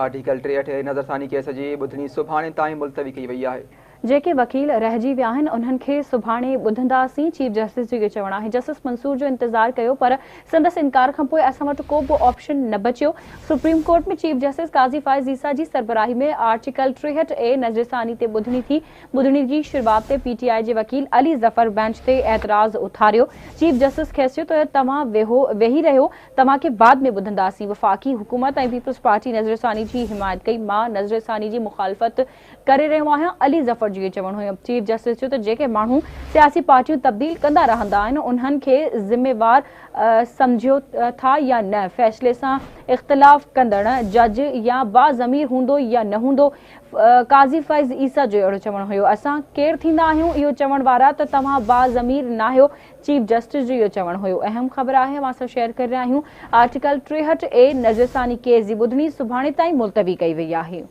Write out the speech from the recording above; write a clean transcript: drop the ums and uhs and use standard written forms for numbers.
Article 63 اي نظرثاني case جي ٻڌڻي سڀاڻي تائين ملتوي ڪئي وئي آهي. جيڪي وڪيل رهجي ويا آهن انهن کي سڀاڻي ٻڌنداسين، چيف جسٽس جو اهو چوڻ آهي. جسٽس منصور جو انتظار ڪيو پر سندس انڪار کانپوء اسان وٽ ڪو به آپشن نه بچيو. Supreme court ۾ chief justice Qazi Faez Isa جي سربراهي ۾ آرٽيڪل 63 اي نظرثاني تي ٻڌڻي ٿي. ٻڌڻي جي شروعات تي پي ٽي آء جي وڪيل علي ظفر بينچ تي اعتراض اٿاريو. چيف جسٽس کيس چيو ته توهان ويهي رهيو، توهان کي بعد ۾ ٻڌنداسين. وفاقي حڪومت ۽ پيپلز پارٽي نظرثاني جي حمايت ڪئي، مان نظرثاني جي مخالفت ڪري رهيو آهيان، علي ظفر جو اهو چوڻ هيو. چيف جسٽس چيو ته جيڪي ماڻهو سياسي پارٽيون تبديل ڪندا رهندا آهن انهن کي ذميوار سمجهيو ٿا يا نه، فيصلي سان اختلاف ڪندڙ جج يا باضمير هوندو يا نه هوندو، قاضي فائز عيسيٰ جو اهڙو چوڻ هيو. اسان ڪير ٿيندا آهيون اهو چوڻ وارا ته توهان باضمير ناهيو، چيف جسٽس جو اهو چوڻ هيو. اهم خبر آهي اوهان سان شيئر ڪري رهيا آهيون آرٽيڪل 63 اي نظرثاني ڪيس جي ٻڌڻي سڀاڻي تائين ملتوي ڪئي وئي آهي.